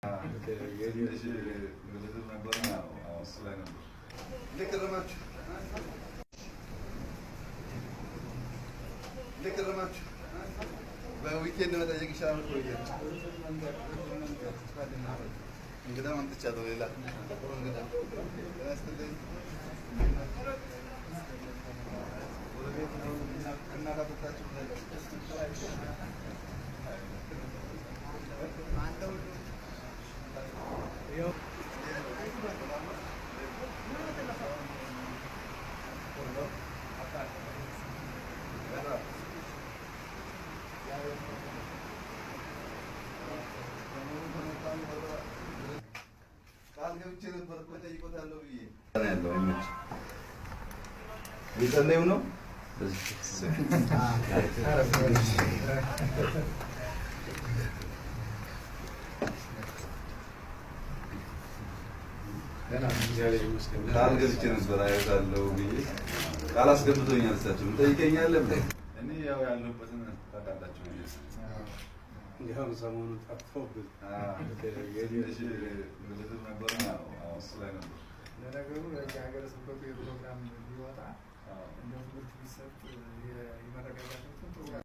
ትንሽ ግርግር ነበርና እሱ ላይ ነበር። እንዴት ከረማችሁ? እንዴት ከረማችሁ? በ weekend መጠየቅ ይሻላል እኮ ብዬ እንግዳ አምጥቻለሁ። ሌላ ጥሩ እንግዳ። ጤና ይስጥልኝ። ጎረቤት ነው። እናት አጠጣችሁ። ቃል ገብቼ ነበር እኮ እጠይቆታለሁ ብዬ ያለው አይመች እየጸለዩ ነው። ቃል ገብቼ ነበር አየታለሁ ብዬ ቃል አስገብቶኛል። እሳቸው ትጠይቀኛለህ። እኔ ያው ያለሁበትን ታውቃላችሁ። እንዲያውም ሰሞኑን ጠፍቶብን ትንሽ ግርግር ነበርና እሱ ላይ ነበር። ለነገሩ የሀገረ ስብከቱ የፕሮግራም ቢወጣ እንደ ትምህርት ቢሰጥ የመረጋጋት እንትን ጥሩ።